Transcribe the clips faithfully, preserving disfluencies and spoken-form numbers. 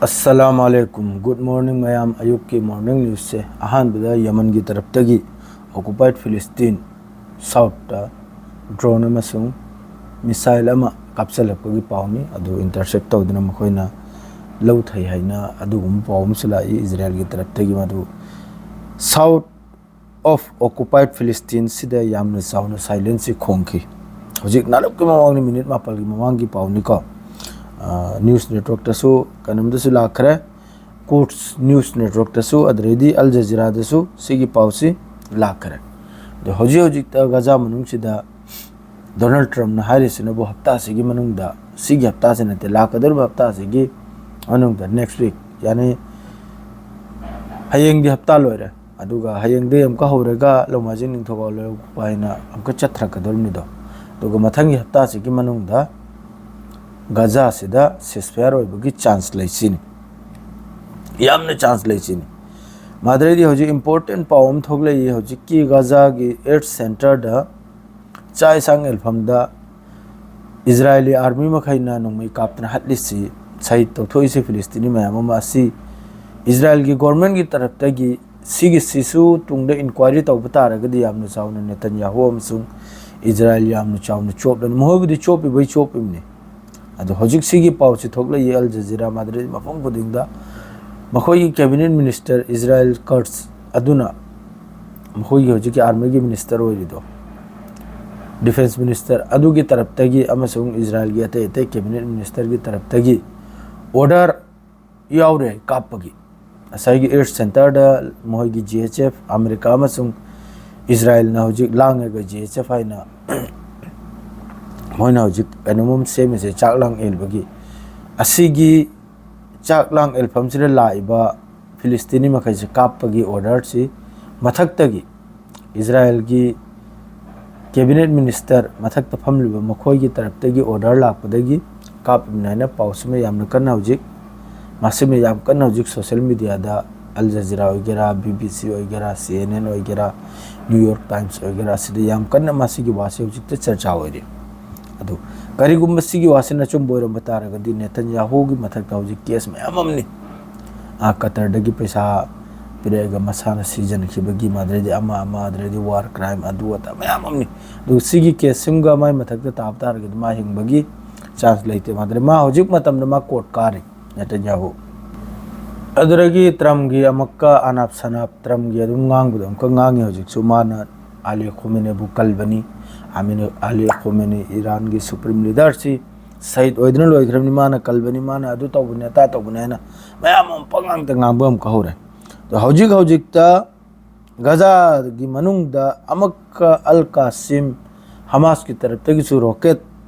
ꯑꯁꯂꯥꯝ ꯑꯂꯩꯀꯨꯝ꯫ Good morning ꯃꯌꯥꯝ꯫ ꯑꯌꯨꯛꯀꯤ morning newsꯁꯦ ꯑꯍꯥꯟꯕꯗ ꯌꯃꯟꯒꯤ ꯇꯔꯞꯇꯒꯤ occupied Palestine southꯇ drone ꯑꯃꯁꯨꯡ missile ꯑꯃ ꯀꯥꯞꯁꯤꯜꯂꯛꯄꯒꯤ ꯄꯥꯎꯅꯤ꯫ ꯑꯗꯨ intercept ꯇꯧꯗꯨꯅ ꯃꯈꯣꯏꯅ ꯂꯧꯊꯩ ꯍꯥꯏꯅ ꯑꯗꯨꯒꯨꯝꯕ ꯄꯥꯎ ꯑꯃꯁꯨ ꯂꯥꯛꯏ ꯏꯖꯔꯥꯌꯦꯜꯒꯤ ꯇꯔꯞꯇꯒꯤ꯫ ꯃꯗꯨ south of occupied Palestineꯁꯤꯗ ꯌꯥꯝꯅ ꯆꯥꯎꯅ silence ꯈꯣꯡꯈꯤ꯫ ꯍꯧꯖꯤꯛ ꯅꯥꯂꯨꯛꯀꯤ ꯃꯃꯥꯡꯒꯤ minute ꯃꯥꯄꯜꯒꯤ ꯃꯃꯥꯡꯒꯤ ꯄꯥꯎꯅꯤꯀꯣ꯫ ꯑ, news networkꯇꯁꯨ ꯀꯩꯅꯣꯝꯗꯁꯨ ꯂꯥꯛꯈ꯭ꯔꯦ, Quds news networkꯇꯁꯨ, ꯑꯗꯨꯗꯩꯗꯤ Al Jazeeraꯗꯁꯨ ꯁꯤꯒꯤ ꯄꯥꯎꯁꯤ ꯂꯥꯛꯈ꯭ꯔꯦ꯫ ꯑꯗꯣ ꯍꯧꯖꯤꯛ ꯍꯧꯖꯤꯛꯇ ꯒꯖꯥ ꯃꯅꯨꯡꯁꯤꯗ Donald Trumpꯅ ꯍꯥꯏꯔꯤꯁꯤꯅꯕꯨ ꯍꯞꯇꯥꯁꯤꯒꯤ ꯃꯅꯨꯡꯗ, ꯁꯤꯒꯤ ꯍꯞꯇꯥꯁꯤ ꯅꯠꯇꯦ, ꯂꯥꯛꯀꯗꯧꯔꯤꯕ ꯍꯞꯇꯥꯁꯤꯒꯤ ꯃꯅꯨꯡꯗ, next week, ꯌꯥꯅꯤ, ꯍꯌꯦꯡꯗꯤ ꯍꯞꯇꯥ ꯂꯣꯏꯔꯦ, ꯑꯗꯨꯒ ꯍꯌꯦꯡꯗꯒꯤ ꯑꯃꯨꯛꯀ ꯍꯧꯔꯒ ꯅꯣꯡꯃꯥꯏꯖꯤꯡ, ꯅꯤꯡꯊꯧꯀꯥꯕ, ꯂꯩꯕꯥꯛꯄꯣꯛꯄ ꯍꯥꯏꯅ ꯑꯃꯨꯛꯀ ꯆꯠꯊꯔꯛꯀꯗꯧꯔꯤꯕꯅꯤꯗꯣ꯫ ꯑꯗꯨꯒ ꯃꯊꯪꯒꯤ ꯍꯞꯇꯥꯁꯤꯒꯤ ꯃꯅꯨꯡꯗ ꯒꯖꯥꯁꯤꯗ ceasefire ꯑꯣꯏꯕꯒꯤ chance ꯂꯩꯁꯤꯅꯤ, ꯌꯥꯝꯅ chance ꯂꯩꯁꯤꯅꯤ꯫ ꯃꯗꯨꯗꯩꯗꯤ ꯍꯧꯖꯤꯛ important ꯄꯥꯎ ꯑꯃ ꯊꯣꯛꯂꯛꯏ꯫ ꯍꯧꯖꯤꯛꯀꯤ ꯒꯖꯥꯒꯤ aid centreꯗ, ꯆꯥꯛ ꯏꯁꯥꯡ ꯑꯦꯜꯐꯝꯗ ꯏꯖꯔꯥꯌꯦꯂꯤ army ꯃꯈꯩꯅ ꯅꯣꯡꯃꯩ ꯀꯥꯞꯇꯅ ꯍꯥꯠꯂꯤꯁꯤ, ꯁꯍꯤꯗ ꯇꯧꯊꯣꯛꯏꯁꯤ ꯐꯤꯂꯤꯁꯇꯤꯅꯤ ꯃꯌꯥꯝ ꯑꯃ ꯑꯁꯤ ꯏꯖꯔꯥꯌꯦꯜꯒꯤ governmentꯀꯤ ꯇꯔꯞꯇꯒꯤ, ꯁꯤꯒꯤꯁꯤꯁꯨ ꯇꯨꯡꯗ inquiry ꯇꯧꯕ ꯇꯥꯔꯒꯗꯤ ꯌꯥꯝꯅ ꯆꯥꯎꯅ ꯅꯦꯇꯟꯌꯥꯍꯨ ꯑꯃꯁꯨꯡ ꯏꯖꯔꯥꯌꯦꯜ ꯌꯥꯝꯅ ꯆꯥꯎꯅ ꯆꯣꯞꯂꯅꯤ꯫ ꯃꯈꯣꯏꯕꯨꯗꯤ ꯆꯣꯞꯄꯤꯕꯩ ꯆꯣꯞꯄꯤꯕꯅꯤ꯫ ꯑꯗꯣ ꯍꯧꯖꯤꯛ ꯁꯤꯒꯤ ꯄꯥꯎꯁꯤ ꯊꯣꯛꯂꯛꯏ ꯑꯜ ꯖꯖꯤꯔꯥ, ꯃꯗꯨꯗꯩ ꯃꯐꯝ ꯈꯨꯗꯤꯡꯗ ꯃꯈꯣꯏꯒꯤ cabinet minister ꯏꯖꯔꯥꯌꯦꯜ ꯀꯔꯠꯁ ꯑꯗꯨꯅ, ꯃꯈꯣꯏꯒꯤ ꯍꯧꯖꯤꯛꯀꯤ armyꯒꯤ minister ꯑꯣꯏꯔꯤꯗꯣ, defence minister ꯑꯗꯨꯒꯤ ꯇꯔꯞꯇꯒꯤ ꯑꯃꯁꯨꯡ ꯏꯖꯔꯥꯌꯦꯜꯒꯤ ꯑꯇꯩ ꯑꯇꯩ cabinet ministerꯒꯤ ꯇꯔꯞꯇꯒꯤ order ꯌꯥꯎꯔꯦ ꯀꯥꯞꯄꯒꯤ꯫ ꯉꯁꯥꯏꯒꯤ aid centreꯗ ꯃꯈꯣꯏꯒꯤ G H F, ꯑꯃꯦꯔꯤꯀꯥ ꯑꯃꯁꯨꯡ ꯏꯖꯔꯥꯌꯦꯜꯅ ꯍꯧꯖꯤꯛ ꯂꯥꯡꯉꯒ G H F ꯍꯥꯏꯅ ꯃꯣꯏꯅ ꯍꯧꯖꯤꯛ ꯀꯩꯅꯣꯝ ꯁꯦꯝꯃꯤꯁꯦ, ꯆꯥꯛ ꯂꯥꯡ ꯑꯦꯜꯕꯒꯤ꯫ ꯑꯁꯤꯒꯤ ꯆꯥꯛ ꯂꯥꯡ ꯑꯦꯜꯐꯝꯁꯤꯗ ꯂꯥꯛꯏꯕ ꯐꯤꯂꯤꯁꯇꯤꯅꯤ ꯃꯈꯩꯁꯦ ꯀꯥꯞꯄꯒꯤ orderꯁꯤ ꯃꯊꯛꯇꯒꯤ ꯏꯖꯔꯥꯌꯦꯜꯒꯤ cabinet minister ꯃꯊꯛꯇ ꯐꯝꯂꯤꯕ ꯃꯈꯣꯏꯒꯤ ꯇꯔꯞꯇꯒꯤ order ꯂꯥꯛꯄꯗꯒꯤ ꯀꯥꯞꯂꯤꯕꯅꯤ ꯍꯥꯏꯅ ꯄꯥꯎꯁꯤꯃ ꯌꯥꯝꯅ ꯀꯟꯅ ꯍꯧꯖꯤꯛ, ꯃꯁꯤꯃ ꯌꯥꯝ ꯀꯟꯅ ꯍꯧꯖꯤꯛ social mediaꯗ ꯑꯜ ꯖꯖꯤꯔꯥ ꯑꯣꯏꯒꯦꯔꯥ, B B C ꯑꯣꯏꯒꯦꯔꯥ, C N N ꯑꯣꯏꯒꯦꯔꯥ, New York Times ꯑꯣꯏꯒꯦꯔꯥ, ꯑꯁꯤꯗ ꯌꯥꯝ ꯀꯟꯅ ꯃꯁꯤꯒꯤ ꯋꯥꯁꯤ ꯍꯧꯖꯤꯛꯇ ꯆꯔꯆꯥ ꯑꯣꯏꯔꯤ꯫ ꯑꯗꯨ ꯀꯔꯤꯒꯨꯝꯕ ꯁꯤꯒꯤ ꯋꯥꯁꯤꯅ ꯑꯆꯨꯝꯕ ꯑꯣꯏꯔꯝꯕ ꯇꯥꯔꯒꯗꯤ, ꯅꯦꯇꯟꯌꯥꯍꯨꯒꯤ ꯃꯊꯛꯇ ꯍꯧꯖꯤꯛ ꯀꯦꯁ ꯃꯌꯥꯝ ꯑꯃꯅꯤ꯫ ꯑꯥ, ꯀꯇꯔꯗꯒꯤ ꯄꯩꯁꯥ ꯄꯤꯔꯛꯑꯒ ꯃꯁꯥꯅ ꯁꯤꯖꯤꯟꯅꯈꯤꯕꯒꯤ, ꯃꯗꯨꯗꯩꯗꯤ ꯑꯃ ꯑꯃ, ꯑꯗꯨꯗꯩꯗꯤ ꯋꯥꯔ ꯀ꯭ꯔꯥꯏꯝ, ꯑꯗꯨ ꯑꯗꯥ ꯃꯌꯥꯝ ꯑꯃꯅꯤ꯫ ꯑꯗꯨꯒ ꯁꯤꯒꯤ ꯀꯦꯁꯁꯤꯃꯒ ꯃꯥꯏ ꯃꯊꯛꯇ ꯇꯥꯕ ꯇꯥꯔꯒꯗꯤ ꯃꯥ ꯍꯤꯡꯕꯒꯤ ꯆꯥꯟꯁ ꯂꯩꯇꯦ꯫ ꯃꯗꯨꯗꯩ ꯃꯥ ꯍꯧꯖꯤꯛ ꯃꯇꯝꯗ ꯃꯥ ꯀꯣꯔꯠ ꯀꯥꯔꯤ, ꯅꯦꯇꯟꯌꯥꯍꯨ꯫ ꯑꯗꯨꯗꯒꯤ ꯇ꯭ꯔꯝꯒꯤ ꯑꯃꯨꯛꯀ ꯑꯅꯥꯞ ꯁꯅꯥꯞ, ꯇ꯭ꯔꯝꯒꯤ ꯑꯗꯨꯝ ꯉꯥꯡꯕꯗꯣ ꯑꯃꯨꯛꯀ ꯉꯥꯡꯉꯤ ꯍꯧꯖꯤꯛꯁꯨ꯫ ꯃꯥꯅ ꯑꯂꯤ ꯈꯣꯃꯦꯅꯤꯕꯨ ꯀꯜꯕꯅꯤ, ꯑꯃꯤꯅ-, ꯑꯂꯤ ꯈꯣꯃꯦꯅꯤ ꯏꯔꯥꯟꯒꯤ ꯁꯨꯄ꯭ꯔꯤꯝ ꯂꯤꯗꯔꯁꯤ ꯁꯍꯤꯗ ꯑꯣꯏꯗꯨꯅ ꯂꯣꯏꯈ꯭ꯔꯕꯅꯤ, ꯃꯥꯅ ꯀꯜꯕꯅꯤ, ꯃꯥꯅ ꯑꯗꯨ ꯇꯧꯕꯅꯤ, ꯑꯗꯥ ꯇꯧꯕꯅꯤ ꯍꯥꯏꯅ ꯃꯌꯥꯝ ꯑꯃ ꯄꯉꯥꯡꯗ ꯉꯥꯡꯕ ꯑꯃꯨꯛꯀ ꯍꯧꯔꯦ꯫ ꯑꯗꯣ ꯍꯧꯖꯤꯛ ꯍꯧꯖꯤꯛꯇ ꯒꯖꯥꯒꯤ ꯃꯅꯨꯡꯗ ꯑꯃꯨꯛꯀ ꯑꯜ ꯀꯥꯁꯤꯝ, ꯍꯃꯥꯁꯀꯤ ꯇꯔꯞꯇꯒꯤꯁꯨ ꯔꯣꯀꯦꯠ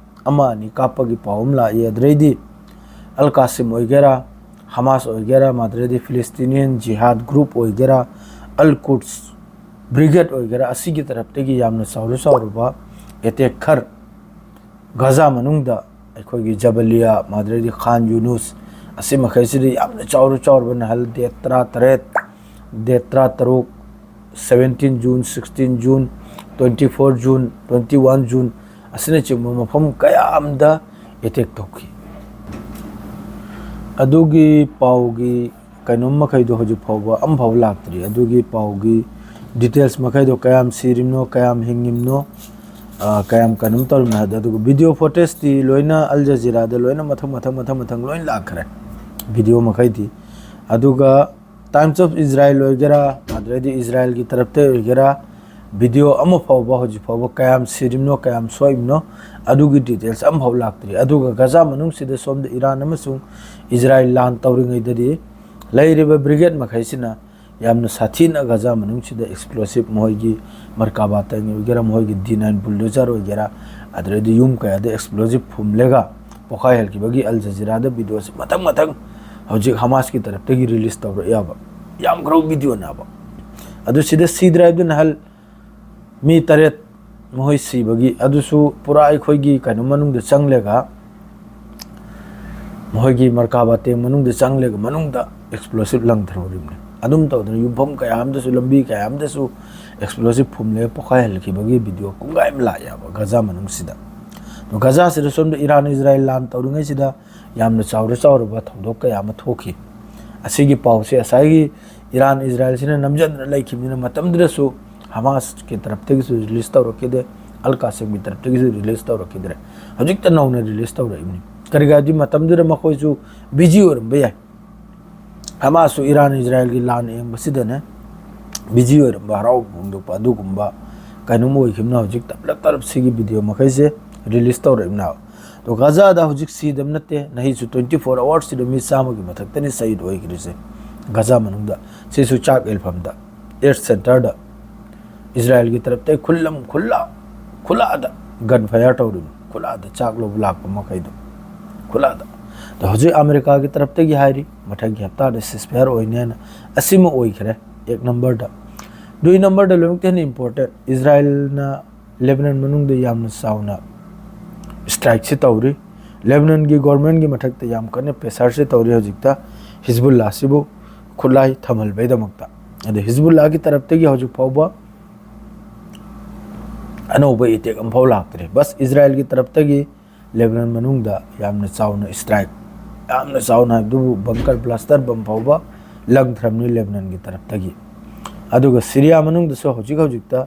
ꯑꯃ ꯑꯅꯤ ꯀꯥꯞꯄꯒꯤ ꯄꯥꯎ ꯑꯃ ꯂꯥꯛꯏ꯫ ꯑꯗꯨꯗꯩꯗꯤ ꯑꯜ ꯀꯥꯁꯤꯝ ꯑꯣꯏꯒꯦꯔꯥ, ꯍꯃꯥꯁ ꯑꯣꯏꯒꯦꯔꯥ, ꯃꯗꯨꯗꯩꯗꯤ ꯐꯤꯂꯤꯁꯇꯤꯅꯤꯌꯟ ꯖꯤꯍꯥꯗ ꯒ꯭ꯔꯨꯞ ꯑꯣꯏꯒꯦꯔꯥ, ꯑꯜ ꯀꯨꯗꯁ ꯕ꯭ꯔꯤꯒꯦꯗ ꯑꯣꯏꯒꯦꯔꯥ, ꯑꯁꯤꯒꯤ ꯇꯔꯞꯇꯒꯤ ꯌꯥꯝꯅ ꯆꯥꯎꯔ ꯆꯥꯎꯔꯕ ꯑꯦꯇꯦꯛ ꯈꯔ ꯒꯖꯥ ꯃꯅꯨꯡꯗ ꯑꯩꯈꯣꯏꯒꯤ ꯖꯕꯂꯤꯌꯥ, ꯃꯗꯨꯗꯩꯗꯤ ꯈꯥꯟ ꯌꯨꯅꯨꯁ, ꯑꯁꯤ ꯃꯈꯩꯁꯤꯗ ꯌꯥꯝꯅ ꯆꯥꯎꯔ ꯆꯥꯎꯔꯕ ꯅꯍꯜ ꯗꯦꯠ ꯇꯔꯥ ꯇꯔꯦꯠ, ꯗꯦꯠ ꯇꯔꯥ ꯇꯔꯨꯛ, seventeen June, sixteen June, twenty four June, twenty one June ꯑꯁꯤꯅꯆꯤꯡꯕ ꯃꯐꯝ ꯀꯌꯥ ꯑꯃꯗ ꯑꯦꯇꯦꯛ ꯇꯧꯈꯤ꯫ ꯑꯗꯨꯒꯤ ꯄꯥꯎꯒꯤ ꯀꯩꯅꯣꯝ ꯃꯈꯩꯗꯣ ꯍꯧꯖꯤꯛ ꯐꯥꯎꯕ ꯑꯃꯐꯥꯎ ꯂꯥꯛꯇ꯭ꯔꯤ꯫ ꯑꯗꯨꯒꯤ ꯄꯥꯎꯒꯤ ꯗꯤꯇꯦꯜꯁ ꯃꯈꯩꯗꯣ ꯀꯌꯥꯝ ꯁꯤꯔꯤꯕꯅꯣ, ꯀꯌꯥꯝ ꯍꯤꯡꯉꯤꯕꯅꯣ, ꯑ, ꯀꯌꯥꯝ ꯀꯩꯅꯣꯝ ꯇꯧꯔꯤꯕꯅꯣ ꯍꯥꯏꯕꯗꯣ꯫ ꯑꯗꯨꯒ ꯚꯤꯗꯤꯑꯣ ꯐꯣꯇꯦꯖꯇꯤ ꯂꯣꯏꯅ ꯑꯜ ꯖꯖꯤꯔꯥꯗ ꯂꯣꯏꯅ ꯃꯊꯪ ꯃꯊꯪ ꯃꯊꯪ ꯃꯊꯪ ꯂꯣꯏ ꯂꯥꯛꯈ꯭ꯔꯦ, ꯚꯤꯗꯤꯑꯣ ꯃꯈꯩꯗꯤ꯫ ꯑꯗꯨꯒ Times of Israel ꯑꯣꯏꯒꯦꯔꯥ, ꯑꯗꯨꯗꯩꯗꯤ ꯏꯖꯔꯥꯏꯜꯒꯤ ꯇꯔꯞꯇ ꯑꯣꯏꯒꯦꯔꯥ, ꯚꯤꯗꯤꯑꯣ ꯑꯃ ꯐꯥꯎꯕ ꯍꯧꯖꯤꯛ ꯐꯥꯎꯕ ꯀꯌꯥꯝ ꯁꯤꯔꯤꯕꯅꯣ, ꯀꯌꯥꯝ ꯁꯣꯛꯏꯕꯅꯣ, ꯑꯗꯨꯒꯤ ꯗꯤꯇꯦꯜꯁ ꯑꯃꯐꯥꯎ ꯂꯥꯛꯇ꯭ꯔꯤ꯫ ꯑꯗꯨꯒ ꯒꯖꯥ ꯃꯅꯨꯡꯁꯤꯗ ꯁꯣꯝꯗ ꯏꯔꯥꯟ ꯑꯃꯁꯨꯡ ꯏꯖꯔꯥꯏꯜ ꯂꯥꯟ ꯇꯧꯔꯤꯉꯩꯗꯗꯤ ꯂꯩꯔꯤꯕ ꯕ꯭ꯔꯤꯒꯦꯗ ꯃꯈꯩꯁꯤꯅ ꯌꯥꯝꯅ ꯁꯥꯊꯤꯅ ꯒꯖꯥ ꯃꯅꯨꯡꯁꯤꯗ ꯑꯦꯛꯁꯄ꯭ꯂꯣꯁꯤꯞ, ꯃꯈꯣꯏꯒꯤ ꯃꯔꯀꯥꯕꯥ ꯇꯦꯡ ꯑꯣꯏꯒꯦꯔꯥ, ꯃꯈꯣꯏꯒꯤ ꯗꯤ ꯅꯥꯏꯟ ꯕꯨꯜꯗꯣꯖꯔ ꯑꯣꯏꯒꯦꯔꯥ, ꯑꯗꯨꯗꯩꯗꯤ ꯌꯨꯝ ꯀꯌꯥꯗ ꯑꯦꯛꯁꯄ꯭ꯂꯣꯁꯤꯞ ꯐꯨꯝꯂꯒ ꯄꯣꯈꯥꯏꯍꯟꯈꯤꯕꯒꯤ ꯑꯜ ꯖꯖꯤꯔꯥꯗ ꯚꯤꯗꯤꯑꯣꯁꯤ ꯃꯊꯪ ꯃꯊꯪ ꯍꯧꯖꯤꯛ ꯍꯃꯥꯁꯀꯤ ꯇꯔꯞꯇꯒꯤ ꯔꯤꯂꯤꯁ ꯇꯧꯔꯛꯑꯦꯕ꯫ ꯌꯥꯝꯈ꯭ꯔꯕ ꯚꯤꯗꯤꯑꯣꯅꯦꯕ꯫ ꯑꯗꯨ ꯁꯤꯗ ꯁꯤꯗ꯭ꯔꯦ ꯍꯥꯏꯕꯗꯨ ꯅꯍꯜ ꯃꯤ ꯇꯔꯦꯠ ꯃꯈꯣꯏ ꯁꯤꯕꯒꯤ, ꯑꯗꯨꯁꯨ ꯄꯨꯔꯥ ꯑꯩꯈꯣꯏꯒꯤ ꯀꯩꯅꯣ ꯃꯅꯨꯡꯗ ꯆꯪꯂꯒ, ꯃꯈꯣꯏꯒꯤ ꯃꯔꯀꯥꯕꯥ ꯇꯦꯡ ꯃꯅꯨꯡꯗ ꯆꯪꯂꯒ ꯃꯅꯨꯡꯗ ꯑꯦꯛꯁꯄ꯭ꯂꯣꯁꯤꯞ ꯂꯪꯊꯔꯛꯂꯤꯕꯅꯤ꯫ ꯑꯗꯨꯝ ꯇꯧꯗꯅ ꯌꯨꯝꯐꯝ ꯀꯌꯥ ꯑꯃꯗꯁꯨ, ꯂꯝꯕꯤ ꯀꯌꯥ ꯑꯃꯗꯁꯨ ꯑꯦꯛꯁꯄ꯭ꯂꯣꯁꯤꯞ ꯐꯨꯝꯂꯒ ꯄꯣꯈꯥꯏꯍꯜꯂꯛꯈꯤꯕꯒꯤ ꯚꯤꯗꯤꯑꯣ ꯀꯨꯡꯒꯥꯏ ꯑꯃ ꯂꯥꯛꯑꯦꯕ ꯒꯖꯥ ꯃꯅꯨꯡꯁꯤꯗ꯫ ꯒꯖꯥꯁꯤꯗ ꯁꯣꯝꯗ ꯏꯔꯥꯟ ꯏꯖꯔꯥꯏꯜ ꯂꯥꯟ ꯇꯧꯔꯤꯉꯩꯁꯤꯗ ꯌꯥꯝꯅ ꯆꯥꯎꯔ ꯆꯥꯎꯔꯕ ꯊꯧꯗꯣꯛ ꯀꯌꯥ ꯑꯃ ꯊꯣꯛꯈꯤ꯫ ꯑꯁꯤꯒꯤ ꯄꯥꯎꯁꯦ ꯉꯁꯥꯏꯒꯤ ꯏꯔꯥꯟ ꯏꯖꯔꯥꯏꯜꯁꯤꯅ ꯅꯝꯖꯗꯅ ꯂꯩꯈꯤꯕꯅꯤꯅ ꯃꯇꯝꯗꯨꯗꯁꯨ ꯍꯃꯥꯁꯀꯤ ꯇꯔꯞꯇꯒꯤꯁꯨ ꯔꯤꯂꯤꯁ ꯇꯧꯔꯛꯈꯤꯗꯦ, ꯑꯜ ꯀꯥꯁꯤꯝꯒꯤ ꯇꯔꯞꯇꯒꯤꯁꯨ ꯔꯤꯂꯤꯁ ꯇꯧꯔꯛꯈꯤꯗ꯭ꯔꯦ꯫ ꯍꯧꯖꯤꯛꯇ ꯅꯧꯅ ꯔꯤꯂꯤꯁ ꯇꯧꯔꯛꯏꯕꯅꯤ꯫ ꯀꯔꯤꯒꯤꯅꯣ ꯍꯥꯏꯗꯤ ꯃꯇꯝꯗꯨꯗ ꯃꯈꯣꯏꯁꯨ ꯕꯤꯖꯤ ꯑꯣꯏꯔꯝꯕ ꯌꯥꯏ꯫ ꯍꯃꯥꯁꯁꯨ ꯏꯔꯥꯟ ꯏꯖꯔꯥꯏꯜꯒꯤ ꯂꯥꯟ ꯌꯦꯡꯕꯁꯤꯗꯅꯦ ꯕꯤꯖꯤ ꯑꯣꯏꯔꯝꯕ, ꯍꯔꯥꯎꯕ ꯐꯣꯡꯗꯣꯛꯄ ꯑꯗꯨꯒꯨꯝꯕ ꯀꯩꯅꯣꯝ ꯑꯣꯏꯈꯤꯕꯅ ꯍꯧꯖꯤꯛ ꯇꯞꯂꯞ ꯇꯞꯂꯞ ꯁꯤꯒꯤ ꯚꯤꯗꯤꯑꯣ ꯃꯈꯩꯁꯦ ꯔꯤꯂꯤꯁ ꯇꯧꯔꯛꯏꯕꯅꯦꯕ꯫ ꯑꯗꯣ ꯒꯖꯥꯗ ꯍꯧꯖꯤꯛ ꯁꯤꯗꯕ ꯅꯠꯇꯦ, ꯅꯍꯤꯁꯨ twenty four hours ꯁꯤꯗ ꯃꯤ ꯆꯥꯝꯃꯒꯤ ꯃꯊꯛꯇꯅꯤ ꯁꯍꯤꯗ ꯑꯣꯏꯈ꯭ꯔꯤꯁꯦ ꯒꯖꯥ ꯃꯅꯨꯡꯗ꯫ ꯁꯤꯁꯨ ꯆꯥꯛ ꯌꯦꯜꯐꯝꯗ, ꯑꯦꯠ ꯁꯦꯟꯇꯔꯗ ꯏꯖꯔꯥꯏꯜꯒꯤ ꯇꯔꯞꯇ ꯈꯨꯜꯂꯝ ꯈꯨꯜꯂꯥ, ꯈꯨꯜꯂꯥꯗ ꯒꯟ ꯐꯥꯏꯌꯔ ꯇꯧꯔꯤꯕꯅꯤ, ꯈꯨꯜꯂꯥꯗ ꯆꯥꯛ ꯂꯧꯕ ꯂꯥꯛꯄ ꯃꯈꯩꯗꯣ, ꯈꯨꯜꯂꯥꯗ꯫ ꯑꯗꯣ ꯍꯧꯖꯤꯛ ꯑꯃꯦꯔꯤꯀꯥꯒꯤ ꯇꯔꯞꯇꯒꯤ ꯍꯥꯏꯔꯤ, ꯃꯊꯪꯒꯤ ꯍꯞꯇꯥꯗ ꯁꯤꯁ ꯐꯥꯏꯌꯔ ꯑꯣꯏꯅꯦꯅ꯫ ꯑꯁꯤꯃ ꯑꯣꯏꯈ꯭ꯔꯦ ꯑꯦꯛ ꯅꯝꯕꯔꯗ꯫ ꯗꯨꯏ ꯅꯝꯕꯔꯗ ꯂꯣꯏꯅꯃꯛꯇ ꯍꯦꯟꯅ ꯏꯝꯄꯣꯔꯇꯦꯟ, ꯏꯖꯔꯥꯏꯜꯅ ꯂꯦꯕꯅꯟ ꯃꯅꯨꯡꯗ ꯌꯥꯝꯅ ꯆꯥꯎꯅ ꯏꯁꯇ꯭ꯔꯥꯏꯛꯁꯤ ꯇꯧꯔꯤ꯫ ꯂꯦꯕꯅꯟꯒꯤ ꯒꯣꯔꯃꯦꯟꯒꯤ ꯃꯊꯛꯇ ꯌꯥꯝ ꯀꯟꯅ ꯄ꯭ꯔꯦꯁꯔꯁꯤ ꯇꯧꯔꯤ ꯍꯧꯖꯤꯛꯇ, ꯍꯤꯖꯕꯨꯜꯂꯥꯁꯤꯕꯨ ꯈꯨꯠꯂꯥꯏ ꯊꯝꯍꯜꯕꯩꯗꯃꯛꯇ꯫ ꯑꯗ ꯍꯤꯖꯕꯨꯜꯂꯥꯒꯤ ꯇꯔꯞꯇꯒꯤ ꯍꯧꯖꯤꯛ ꯐꯥꯎꯕ ꯑꯅꯧꯕ ꯑꯦꯇꯦꯛ ꯑꯃꯐꯥꯎ ꯂꯥꯛꯇ꯭ꯔꯤ꯫ ꯕꯁ ꯏꯖꯔꯥꯏꯜꯒꯤ ꯇꯔꯞꯇꯒꯤ ꯂꯦꯕꯅꯟ ꯃꯅꯨꯡꯗ ꯌꯥꯝꯅ ꯆꯥꯎꯅ ꯏꯁꯇ꯭ꯔꯥꯏꯛ, ꯌꯥꯝꯅ ꯆꯥꯎꯅ ꯍꯥꯏꯕꯗꯨꯕꯨ ꯕꯪꯀꯔ ꯕ꯭ꯂꯥꯁꯇꯔ ꯕꯝ ꯐꯥꯎꯕ ꯂꯪꯊ꯭ꯔꯕꯅꯤ ꯂꯦꯕꯅꯟꯒꯤ ꯇꯔꯞꯇꯒꯤ꯫ ꯑꯗꯨꯒ ꯁꯤꯔꯤꯌꯥ ꯃꯅꯨꯡꯗꯁꯨ ꯍꯧꯖꯤꯛ ꯍꯧꯖꯤꯛꯇ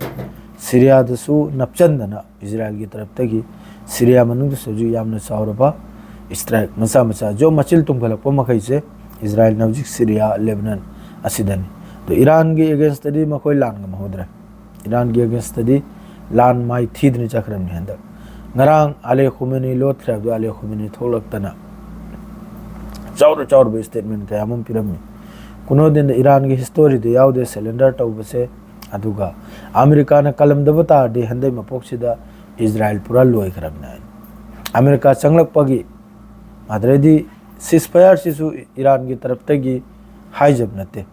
ꯁꯤꯔꯤꯌꯥꯗꯁꯨ ꯅꯞꯆꯟꯗꯅ ꯏꯖꯔꯥꯏꯜꯒꯤ ꯇꯔꯞꯇꯒꯤ ꯁꯤꯔꯤꯌꯥ ꯃꯅꯨꯡꯗꯁꯨ ꯍꯧꯖꯤꯛ ꯌꯥꯝꯅ ꯆꯥꯎꯔꯕ ꯏꯁꯇ꯭ꯔꯥꯏꯛ ꯃꯆꯥ ꯃꯆꯥ ꯖꯣ ꯃꯆꯤꯜ ꯇꯨꯝꯈꯠꯂꯛꯄ ꯃꯈꯩꯁꯦ ꯏꯖꯔꯥꯏꯜꯅ ꯍꯧꯖꯤꯛ ꯁꯤꯔꯤꯌꯥ, ꯂꯦꯕꯅꯟ ꯑꯁꯤꯗꯅꯤ꯫ ꯑꯗꯣ ꯏꯔꯥꯟꯒꯤ ꯑꯦꯒꯦꯟꯁꯇꯗꯤ ꯃꯈꯣꯏ ꯂꯥꯟ ꯉꯝꯍꯧꯗ꯭ꯔꯦ꯫ ꯏꯔꯥꯟꯒꯤ ꯑꯦꯒꯦꯟꯁꯇꯗꯤ ꯂꯥꯟ ꯃꯥꯏ ꯊꯤꯗꯅ ꯆꯠꯈ꯭ꯔꯕꯅꯤ ꯍꯟꯗꯛ꯫ ꯉꯔꯥꯡ ꯑꯂꯦ ꯈꯨꯃꯦꯅꯤ ꯂꯣꯠꯈ꯭ꯔꯦ ꯍꯥꯏꯕꯗꯣ ꯑꯂꯦ ꯈꯨꯃꯦꯅꯤ ꯊꯣꯛꯂꯛꯇꯅ ꯆꯥꯎꯔ ꯆꯥꯎꯔꯕ ꯏꯁꯇꯦꯠꯃꯦꯟ ꯀꯌꯥ ꯑꯃ ꯄꯤꯔꯝꯃꯤ꯫ ꯀꯨꯅꯣꯗꯤꯟꯗ ꯏꯔꯥꯟꯒꯤ ꯍꯤꯁꯇꯣꯔꯤꯗ ꯌꯥꯎꯗꯦ ꯁꯔꯦꯟꯗꯔ ꯇꯧꯕꯁꯦ꯫ ꯑꯗꯨꯒ ꯑꯃꯦꯔꯤꯀꯥꯅ ꯀꯜꯂꯝꯗꯕ ꯇꯥꯔꯗꯤ ꯍꯟꯗꯛ ꯃꯄꯣꯛꯁꯤꯗ ꯏꯖꯔꯥꯏꯜ ꯄꯨꯔꯥ ꯂꯣꯏꯈ꯭ꯔꯕꯅꯦ ꯍꯥꯏꯅ꯫ ꯑꯃꯦꯔꯤꯀꯥ ꯆꯪꯂꯛꯄꯒꯤ, ꯑꯗꯩꯗꯤ ꯁꯤꯁ ꯐꯥꯌꯔꯁꯤꯁꯨ ꯏꯔꯥꯟꯒꯤ ꯇꯔꯞꯇꯒꯤ ꯍꯥꯏꯖꯕ ꯅꯠꯇꯦ꯫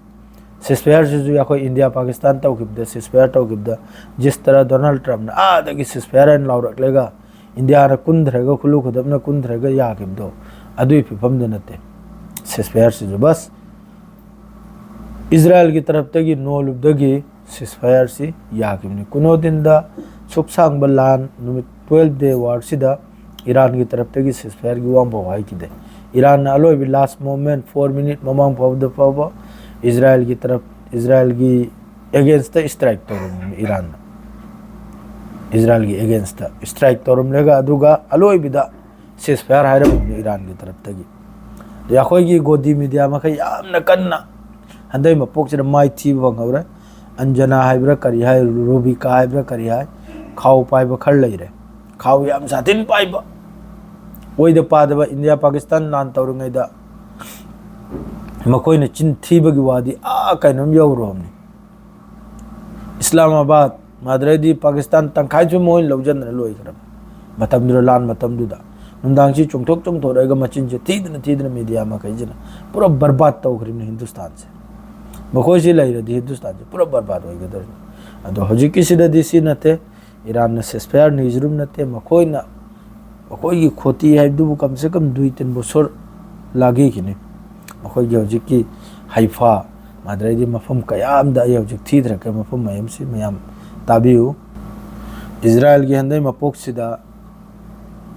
ꯁꯤꯁ ꯐꯥꯌꯔꯁꯤꯁꯨ ꯑꯩꯈꯣꯏ ꯏꯟꯗꯤꯌꯥ ꯄꯥꯀꯤꯁꯇꯥꯟ ꯇꯧꯈꯤꯕꯗ, ꯁꯤꯁ ꯐꯥꯌꯔ ꯇꯧꯈꯤꯕꯗ ꯖꯤꯁ ꯇꯔꯥ ꯗꯣꯅꯥꯜꯗ ꯇ꯭ꯔꯝꯞꯅ ꯑꯥꯗꯒꯤ ꯁꯤꯁ ꯐꯥꯌꯔ ꯍꯥꯏꯅ ꯂꯥꯎꯔꯛꯂꯒ ꯏꯟꯗꯤꯌꯥꯅ ꯀꯨꯟꯊ꯭ꯔꯒ ꯈꯨꯜꯂꯨ ꯈꯨꯗꯞꯅ ꯀꯨꯟꯊ꯭ꯔꯒ ꯌꯥꯈꯤꯕꯗꯣ ꯑꯗꯨꯒꯤ ꯐꯤꯕꯝꯗꯨ ꯅꯠꯇꯦ꯫ ꯁꯤꯁ ꯐꯥꯌꯔꯁꯤꯁꯨ ꯕꯁ ꯏꯖꯔꯥꯏꯜꯒꯤ ꯇꯔꯞꯇꯒꯤ ꯅꯣꯜꯂꯨꯕꯗꯒꯤ ꯁꯤꯁ ꯐꯥꯌꯔꯁꯤ ꯌꯥꯈꯤꯕꯅꯤ꯫ ꯀꯨꯅꯣꯗꯤꯟꯗ ꯁꯨꯛ ꯁꯥꯡꯕ ꯂꯥꯟ ꯅꯨꯃꯤꯠ twelve day war ꯁꯤꯗ ꯏꯔꯥꯟꯒꯤ ꯇꯔꯞꯇꯒꯤ ceasefire ꯒꯤ ꯋꯥ ꯑꯃꯐꯥꯎ ꯍꯥꯏꯈꯤꯗꯦ꯫ ꯏꯔꯥꯟꯅ ꯑꯂꯣꯏꯕ last moment four minute ꯃꯃꯥꯡ ꯐꯥꯎꯕꯗ ꯐꯥꯎꯕ ꯏꯖꯔꯥꯏꯜꯒꯤ ꯇꯔꯞ, ꯏꯖꯔꯥꯏꯜꯒꯤ against ꯇ strike ꯇꯧꯔꯝꯃꯤ ꯏꯔꯥꯟꯅ꯫ ꯏꯖꯔꯥꯏꯜꯒꯤ against ꯇ strike ꯇꯧꯔꯝꯂꯒ ꯑꯗꯨꯒ ꯑꯂꯣꯏꯕꯗ ceasefire ꯍꯥꯏꯔꯝꯃꯤ ꯏꯔꯥꯟꯒꯤ ꯇꯔꯞꯇꯒꯤ꯫ ꯑꯗꯩ ꯑꯩꯈꯣꯏꯒꯤ ꯒꯣꯗꯤ media ꯃꯈꯩ ꯌꯥꯝꯅ ꯀꯟꯅ ꯍꯟꯗꯛ ꯃꯄꯣꯛꯁꯤꯗ ꯃꯥꯏ ꯊꯤꯕ ꯐꯪꯍꯧꯔꯦ꯫ ꯑꯟꯖꯅꯥ ꯍꯥꯏꯕ꯭ꯔꯥ ꯀꯔꯤ ꯍꯥꯏ, ꯔꯨꯕꯤꯀꯥ ꯍꯥꯏꯕ꯭ꯔꯥ ꯀꯔꯤ ꯍꯥꯏ, ꯈꯥꯎ ꯄꯥꯏꯕ ꯈꯔ ꯂꯩꯔꯦ꯫ ꯈꯥꯎ ꯌꯥꯝ ꯁꯥꯊꯤꯅ ꯄꯥꯏꯕ꯫ ꯑꯣꯏꯗ ꯄꯥꯗꯕ ꯏꯟꯗꯤꯌꯥ ꯄꯥꯀꯤꯁꯇꯥꯟ ꯂꯥꯟ ꯇꯧꯔꯤꯉꯩꯗ ꯃꯈꯣꯏꯅ ꯆꯤꯟ ꯊꯤꯕꯒꯤ ꯋꯥꯗꯤ ꯑꯥ ꯀꯩꯅꯣꯝ ꯌꯧꯔꯨꯔꯕꯅꯤ꯫ ꯏꯁꯂꯥꯃꯥꯕꯥꯗ, ꯃꯗꯨꯗꯩꯗꯤ ꯄꯥꯀꯤꯁꯇꯥꯟ ꯇꯪꯈꯥꯏꯁꯨ ꯃꯣꯏꯅ ꯂꯧꯁꯤꯟꯗꯅ ꯂꯣꯏꯈ꯭ꯔꯕꯅꯤ꯫ ꯃꯇꯝꯗꯨꯗ, ꯂꯥꯟ ꯃꯇꯝꯗꯨꯗ ꯅꯨꯡꯗꯥꯡꯁꯤ ꯆꯣꯡꯊꯣꯛ ꯆꯣꯡꯊꯣꯔꯛꯑꯒ ꯃꯆꯤꯟꯁꯦ ꯊꯤꯗꯅ ꯊꯤꯗꯅ media ꯃꯈꯩꯁꯤꯅ ꯄꯨꯔꯥ ꯕꯔꯕꯥꯗ ꯇꯧꯈ꯭ꯔꯤꯕꯅꯤ ꯍꯤꯟꯗꯨꯁꯇꯥꯟꯁꯦ꯫ ꯃꯈꯣꯏꯁꯤ ꯂꯩꯔꯗꯤ ꯍꯤꯟꯗꯨꯁꯇꯥꯟꯁꯦ ꯄꯨꯔꯥ ꯕꯔꯕꯥꯗ ꯑꯣꯏꯒꯗꯧꯔꯤꯅꯤ꯫ ꯑꯗꯣ ꯍꯧꯖꯤꯛꯀꯤꯁꯤꯗꯗꯤ ꯁꯤ ꯅꯠꯇꯦ꯫ ꯏꯔꯥꯟꯅ ceasefire ꯅꯤꯖꯔꯨꯝ ꯅꯠꯇꯦ꯫ ꯃꯈꯣꯏꯅ, ꯃꯈꯣꯏꯒꯤ ꯈꯣꯇꯤ ꯍꯥꯏꯕꯗꯨꯕꯨ ꯀꯝ ꯁꯦ ꯀꯝ ꯗꯨꯏ ꯇꯤꯟ ꯕꯣꯁꯣꯔ ꯂꯥꯒꯤꯈꯤꯅꯤ꯫ ꯃꯈꯣꯏꯒꯤ ꯍꯧꯖꯤꯛꯀꯤ ꯍꯩꯐꯥ, ꯃꯗꯨꯗꯩꯗꯤ ꯃꯐꯝ ꯀꯌꯥ ꯑꯃꯗ ꯑꯩ ꯍꯧꯖꯤꯛ ꯊꯤꯊꯔꯛꯀꯦ꯫ ꯃꯐꯝ ꯃꯌꯥꯝꯁꯤ ꯃꯌꯥꯝ ꯇꯥꯕꯤꯌꯨ꯫ ꯏꯖꯔꯥꯏꯜꯒꯤ ꯍꯟꯗꯛ ꯃꯄꯣꯛꯁꯤꯗ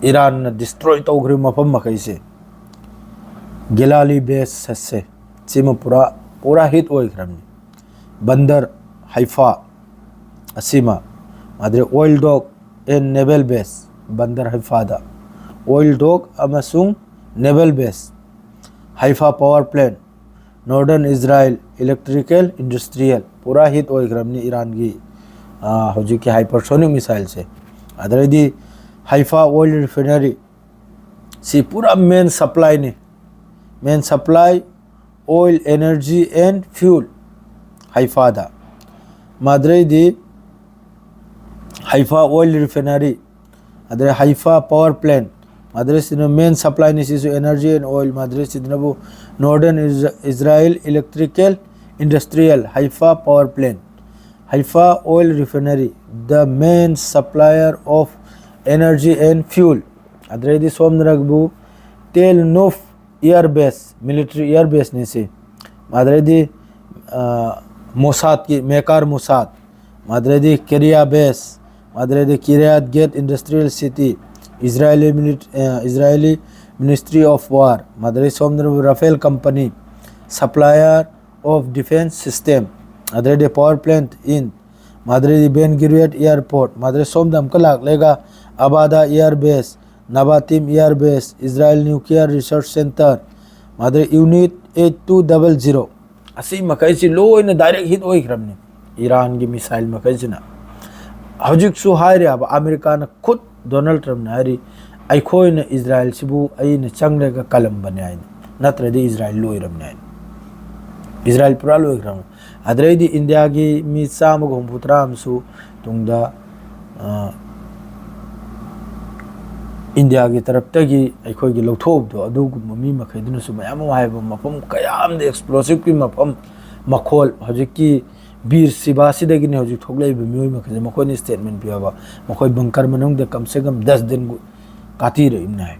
ꯏꯔꯥꯟꯅ destroy ꯇꯧꯈ꯭ꯔꯤꯕ ꯃꯐꯝ ꯃꯈꯩꯁꯦ, ꯒꯤꯂꯥꯂꯤ base ꯁꯦ, ꯁꯤꯃ ꯄꯨꯔꯥ, ꯄꯨꯔꯥ hit ꯑꯣꯏꯈ꯭ꯔꯕꯅꯤ꯫ ꯕꯟꯗꯔ ꯍꯩꯐꯥ ꯑꯁꯤꯃ, ꯑꯗꯩ oil dock and naval base, ꯕꯟꯗꯔ ꯍꯩꯐꯥꯗ oil dock ꯑꯃꯁꯨꯡ naval base, ꯍꯩꯐꯥ power plant, Northern Israel electrical industrial ꯄꯨꯔꯥ hit ꯑꯣꯏꯈ꯭ꯔꯕꯅꯤ ꯏꯔꯥꯟꯒꯤ, ꯑꯥ, ꯍꯧꯖꯤꯛꯀꯤ hypersonic missile ꯁꯦ꯫ ꯑꯗꯩꯗꯤ ꯍꯩꯐꯥ oil refinery ꯁꯤ ꯄꯨꯔꯥ main supply ꯅꯤ꯫ Main supply oil, energy and fuel ꯍꯩꯐꯥꯗ꯫ ꯃꯗꯨꯗꯩꯗꯤ ꯍꯩꯐꯥ oil refinery, ꯑꯗꯩ ꯍꯩꯐꯥ power plant, ꯃꯗꯨꯗꯩꯁꯤꯅ main supply ꯅꯤ ꯁꯤꯁꯨ energy and oil, ꯃꯗꯨꯗꯩꯁꯤꯗꯅꯕꯨ Northern Is-, Israel electrical industrial ꯍꯩꯐꯥ power plant, ꯍꯩꯐꯥ oil refinery, the main supplier of energy and fuel꯫ ꯑꯗꯩꯗꯤ ꯁꯣꯝꯗꯅꯕꯨ Tel Nof air base, military air base ꯅꯤ ꯁꯤ꯫ ꯃꯗꯨꯗꯩꯗꯤ, ꯑ, ꯃꯣꯁꯥꯗꯀꯤ, ꯃꯦꯀꯥꯔ ꯃꯣꯁꯥꯗ, ꯃꯗꯨꯗꯩꯗꯤ ꯀꯦꯔꯤꯌꯥ base, ꯃꯥꯗꯔꯦꯗꯤ Kiryat Gat Industrial City, Israeli Milit-, ꯑ, Israeli Ministry of War, ꯃꯥꯗꯔꯦ ꯁꯣꯝꯗꯅ Rafael Company, Supplier of Defense System, ꯃꯥꯗꯔꯦꯗꯤ Power Plant in, ꯃꯥꯗꯔꯦꯗꯤ Ben Gurion Airport, ꯃꯥꯗꯔꯦ ꯁꯣꯝꯗ ꯑꯃꯨꯛꯀ ꯂꯥꯛꯂꯦꯒ Abada Air Base, Nevatim Air Base, Israel Nuclear Research Center, ꯃꯥꯗꯔꯦ Unit eight two double zero, ꯑꯁꯤ ꯃꯈꯩꯁꯤ ꯂꯣꯏꯅ direct hit ꯑꯣꯏꯈ꯭ꯔꯕꯅꯤ ꯏꯔꯥꯟꯒꯤ missile ꯃꯈꯩꯁꯤꯅ꯫ ꯍꯧꯖꯤꯛꯁꯨ ꯍꯥꯏꯔꯤꯕ ꯑꯃꯦꯔꯤꯀꯥꯅ ꯈꯨꯠ Donald ꯇ꯭ꯔꯝꯞꯅ ꯍꯥꯏꯔꯤ, "ꯑꯩꯈꯣꯏꯅ ꯏꯖꯔꯥꯏꯜꯁꯤꯕꯨ ꯑꯩꯅ ꯆꯪꯂꯒ ꯀꯜꯂꯝꯕꯅꯤ" ꯍꯥꯏꯅ, "ꯅꯠꯇ꯭ꯔꯗꯤ ꯏꯖꯔꯥꯏꯜ ꯂꯣꯏꯔꯕꯅꯤ" ꯍꯥꯏꯅ꯫ ꯏꯖꯔꯥꯏꯜ ꯄꯨꯔꯥ ꯂꯣꯏꯈ꯭ꯔꯕꯅꯤ꯫ ꯑꯗꯨꯗꯩꯗꯤ ꯏꯟꯗꯤꯌꯥꯒꯤ ꯃꯤ ꯆꯥꯝꯃꯒ ꯍꯨꯝꯐꯨ ꯇꯔꯥ ꯑꯃꯁꯨ ꯇꯨꯡꯗ, ꯑ, ꯏꯟꯗꯤꯌꯥꯒꯤ ꯇꯔꯞꯇꯒꯤ ꯑꯩꯈꯣꯏꯒꯤ ꯂꯧꯊꯣꯛꯎꯕꯗꯣ, ꯑꯗꯨꯒꯨꯝꯕ ꯃꯤ ꯃꯈꯩꯗꯨꯅꯁꯨ ꯃꯌꯥꯝ ꯑꯃ ꯍꯥꯏꯕ ꯃꯐꯝ ꯀꯌꯥ ꯑꯃꯗ explosiveꯀꯤ ꯃꯐꯝ, ꯃꯈꯣꯜ, ꯍꯧꯖꯤꯛꯀꯤ ꯕꯤꯔ ꯁꯤꯕꯥꯁꯤꯗꯒꯤꯅꯤ ꯍꯧꯖꯤꯛ ꯊꯣꯛꯂꯛꯏꯕ ꯃꯤꯑꯣꯏ ꯃꯈꯩꯁꯦ, ꯃꯈꯣꯏꯅ statement ꯄꯤꯕ, ꯃꯈꯣꯏ bunker ꯃꯅꯨꯡꯗ ꯀꯝ ꯁꯦ ꯀꯝ ꯗꯁ ꯗꯤꯟ ꯀꯥꯇꯤꯔꯛꯏꯕꯅꯤ ꯍꯥꯏ꯫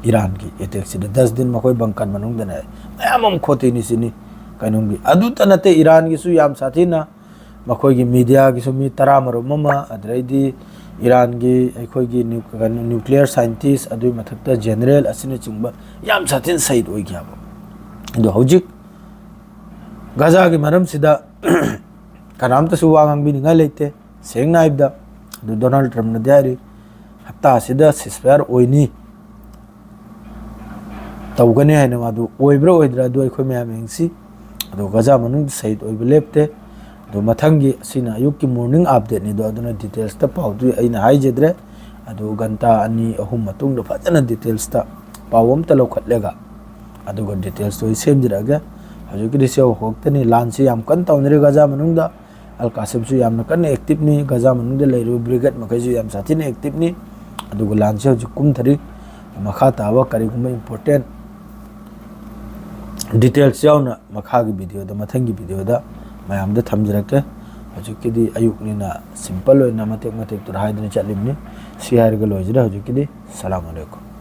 ꯏꯔꯥꯟꯒꯤ attackꯁꯤꯗ ꯗꯁ ꯗꯤꯟ ꯃꯈꯣꯏ bunker ꯃꯅꯨꯡꯗꯅꯦ ꯃꯌꯥꯝ ꯑꯃ ꯈꯣꯠꯇꯣꯏꯅꯤ ꯁꯤꯅꯤ꯫ ꯀꯩꯅꯣꯝꯒꯤ ꯑꯗꯨꯇ ꯅꯠꯇꯦ, ꯏꯔꯥꯟꯒꯤꯁꯨ ꯌꯥꯝ ꯁꯥꯊꯤꯅ ꯃꯈꯣꯏꯒꯤ mediaꯒꯤꯁꯨ ꯃꯤ ꯇꯔꯥꯃꯔꯣꯝ ꯑꯃ, ꯑꯗꯨꯗꯩꯗꯤ ꯏꯔꯥꯟꯒꯤ ꯑꯩꯈꯣꯏꯒꯤ ꯅ꯭ꯌꯨ-, ꯀꯩꯅꯣ, nuclear scientist, ꯑꯗꯨꯒꯤ ꯃꯊꯛꯇ general ꯑꯁꯤꯅꯆꯤꯡꯕ ꯌꯥꯝ ꯁꯥꯊꯤꯅ ꯁꯍꯤꯗ ꯑꯣꯏꯈꯤ ꯍꯥꯏꯕ꯫ ꯑꯗꯣ ꯍꯧꯖꯤꯛ ꯒꯖꯥꯒꯤ ꯃꯔꯝꯁꯤꯗ ꯀꯅꯥꯝꯇꯁꯨ ꯋꯥ ꯉꯥꯡꯕꯤꯅꯤꯡꯉꯥꯏ ꯂꯩꯇꯦ꯫ ꯁꯦꯡꯅ ꯍꯥꯏꯕꯗ, ꯑꯗꯨ ꯗꯣꯅꯥꯜꯗ ꯇ꯭ꯔꯝꯞꯅꯗꯤ ꯍꯥꯏꯔꯤ, ꯍꯞꯇꯥ ꯑꯁꯤꯗ ceasefire ꯑꯣꯏꯅꯤ, ꯇꯧꯒꯅꯤ ꯍꯥꯏꯅ꯫ ꯃꯥꯗꯨ ꯑꯣꯏꯕ꯭ꯔꯥ ꯑꯣꯏꯗ꯭ꯔꯥ ꯑꯗꯨ ꯑꯩꯈꯣꯏ ꯃꯌꯥꯝ ꯌꯦꯡꯁꯤ꯫ ꯑꯗꯨ ꯒꯖꯥ ꯃꯅꯨꯡꯗ ꯁꯍꯤꯗ ꯑꯣꯏꯕ ꯂꯦꯞꯇꯦ꯫ ꯑꯗꯨ ꯃꯊꯪꯒꯤ, ꯑꯁꯤꯅ ꯑꯌꯨꯛꯀꯤ morning updateꯅꯤꯗꯣ, ꯑꯗꯨꯅ detailsꯇ ꯄꯥꯎꯗꯨ ꯑꯩꯅ ꯍꯥꯏꯖꯗ꯭ꯔꯦ꯫ ꯑꯗꯨ ꯘꯟꯇꯥ ꯑꯅꯤ ꯑꯍꯨꯝ ꯃꯇꯨꯡꯗ ꯐꯖꯅ detailsꯇ ꯄꯥꯎ ꯑꯝꯇ ꯂꯧꯈꯠꯂꯒ, ꯑꯗꯨꯒ detailsꯇꯣ ꯑꯩ ꯁꯦꯝꯖꯔꯛꯑꯒꯦ꯫ ꯍꯧꯖꯤꯛꯀꯤꯗꯤ ꯁꯤ ꯍꯧꯔꯛꯇꯅꯤ, ꯂꯥꯟꯁꯤ ꯌꯥꯝ ꯀꯟꯅ ꯇꯧꯅꯔꯤ ꯒꯖꯥ ꯃꯅꯨꯡꯗ꯫ ꯑꯜ ꯀꯥꯁꯤꯝꯁꯨ ꯌꯥꯝꯅ ꯀꯟꯅ activeꯅꯤ꯫ ꯒꯖꯥ ꯃꯅꯨꯡꯗ ꯂꯩꯔꯤꯕ brigade ꯃꯈꯩꯁꯨ ꯌꯥꯝ ꯁꯥꯊꯤꯅ activeꯅꯤ꯫ ꯑꯗꯨꯒ ꯂꯥꯟꯁꯤ ꯍꯧꯖꯤꯛ ꯀꯨꯝꯊꯔꯤ꯫ ꯃꯈꯥ ꯇꯥꯕ ꯀꯔꯤꯒꯨꯝꯕ important details ꯌꯥꯎꯅ ꯃꯈꯥꯒꯤ videoꯗ, ꯃꯊꯪꯒꯤ videoꯗ ꯃꯌꯥꯝꯗ ꯊꯝꯖꯔꯛꯀꯦ꯫ ꯍꯧꯖꯤꯛꯀꯤꯗꯤ ꯑꯌꯨꯛꯅꯤꯅ simple ꯑꯣꯏꯅ ꯃꯇꯦꯛ ꯃꯇꯦꯛꯇꯨꯗ ꯍꯥꯏꯗꯨꯅ ꯆꯠꯂꯤꯕꯅꯤ꯫ ꯁꯤ ꯍꯥꯏꯔꯒ ꯂꯣꯏꯖꯔꯦ ꯍꯧꯖꯤꯛꯀꯤꯗꯤ꯫ ꯁꯂꯥꯝ ꯑꯂꯩꯀꯨꯝ꯫